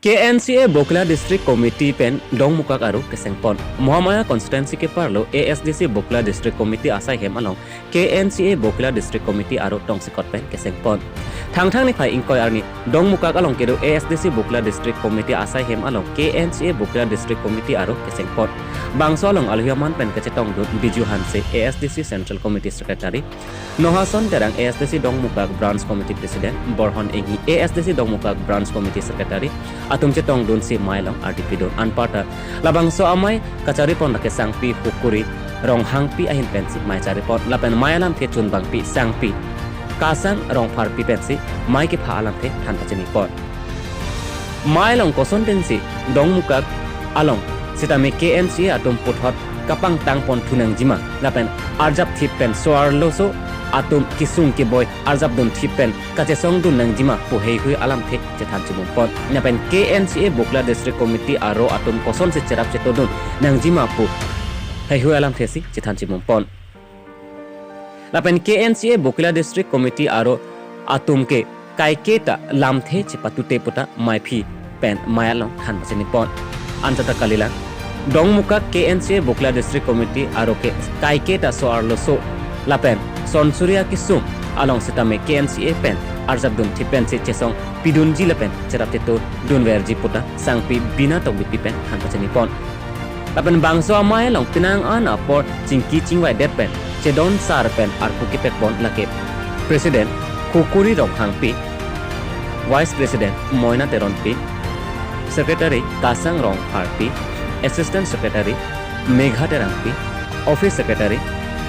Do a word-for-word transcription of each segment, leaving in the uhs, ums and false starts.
K N C A Bokila District Committee pen Dongmukak aro kesengpon. Mahamaya constituency keparlo A S D C Bokila District Committee asai hem along K N C A Bokila District Committee aro tongsekot pen kesengpon. Thangthang niphai ingkoi arni Dongmukak along kedo A S D C Bokila District Committee asai hem along K N C A Bokila District Committee aro kesengpon. Bangso along alohi aman pen kachetongdun Biju Hanse, A S D C Central Committee Secretary, Nohason Terang, A S D C Dongmukak Branch Committee President, Borhon Enghi, A S D C Dongmukak Branch Committee Secretary, atum chetongdunsi mei along ardi pidun. Anparta labangso amei kacharipon lake Sangpi Hukuri Ronghangpi ahin pensi mei charipon. Lapen mei alamthe chunbangpi Sangpi Kasang Rongpharpi pensi mei kepha alamthe than pachinipon. Mei along koson pensi Dongmukak along sitame K N C A atum puthot kapangtangpon thunangjima lapen arjapthip pen so-arloso atum kesung keboi arjapdunthip pen kachesongdun nangjima pu heihui alamthe chethan chimumpon. Lapen K N C A Bokila District Committee aro atum kosonsi cherap chetodun nangjima pu heihui alamthe si chethan chimumpon. Lapen K N C A Bokila District Committee aro atum ke kaiketa lamthe chepatute puta meiphi pen mei along than pachinipon. Anchot ta kalilang, Dongmukak K N C A Bokila District Committee aro ke kaiketa so-arloso lapen sonsuria kesung along sitame K N C A pen arjapdunthip pensi chesong pidunji lapen cherap chetodunverji puta Sangpi Bina Tokbipi pen than pachinipon. Lapen bangso amei along penang an apor chingki chingvaidet pen chedon sar pen arpu kepekpon lake President Hukuri Ronghangpi, Vice President Moina Teronpi, Secretary Kasang Rongpharpi, Assistant Secretary Megha Terangpi, Office Secretary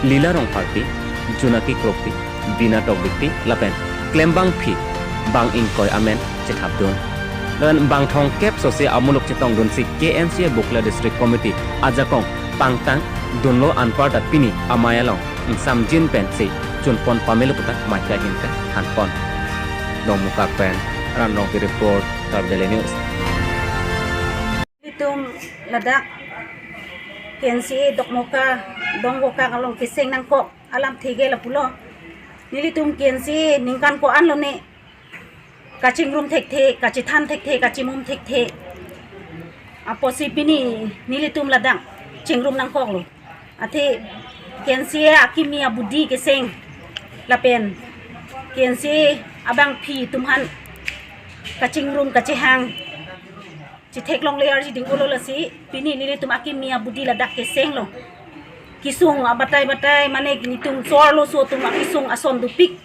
Lila Rongpharpi, Junaki Kropi, Bina Tokbipi lapen klembangpi bang ingkoi amen chethapdun. Lapen bang thomkep sose amuluk chetongdunsi K N C A Bokila District Committee ajakong pangtangdunlo, anparta pini amei along ingsamjin pensi chunpon pamelo puta mei ahin pen thanpon. Dongmukak pen Ran Rongpi report, Karbi Daily News. Nelitum ladak K N C A Dongmukak, Dongmukak along keseng nangkok alamthe ke lapulo. Nelitum K N C A ningkan ko-an lone kachingrum thekthe, kachethan thekthe, kachimum thekthe. Apotsi pini nelitum ladak chingrum nangkoklo. Athe K N C A akimi abudi keseng lapen K N C A abangpi atum aphan kachingrum kachehang chetheklongle arji dingkolo, lasi pini nelitum akimi abudi ladak kesenglo. Kesung abatai batai mane nelitum so-arloso atum akesung ason dopik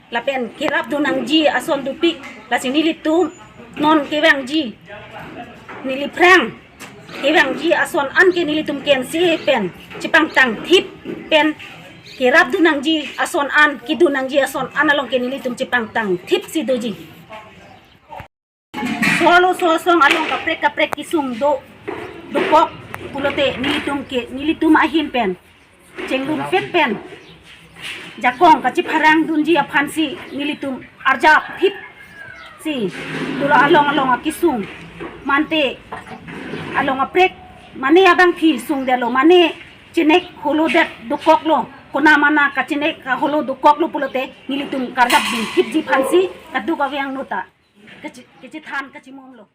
lapen kerapdun nangji ason dopik, lasi nelitum non kevangji, neliphrang kevangji ason an ke nelitum K N C A pen chepangtangthip pen kerapdun nangji ason an, kedun nangji ason an along ke nelitum chepangtangthipsi doji. So-arloso asong along kaprek kaprek kesung do, dokok pulote nelitum ke, nelitum ahin pen chengrum pet pen jakong kachepharang dunji aphansi nelitum arjapthipsi dolo, along along akesung mante along aprek mane abangpi sungdetlo, mane chenek holodet dokoklo, konamana kachenek kaholo dokoklo pulote nelitum karjapdunthipji aphansi kaduk aviang nota kache-, kachethan kachimumlo.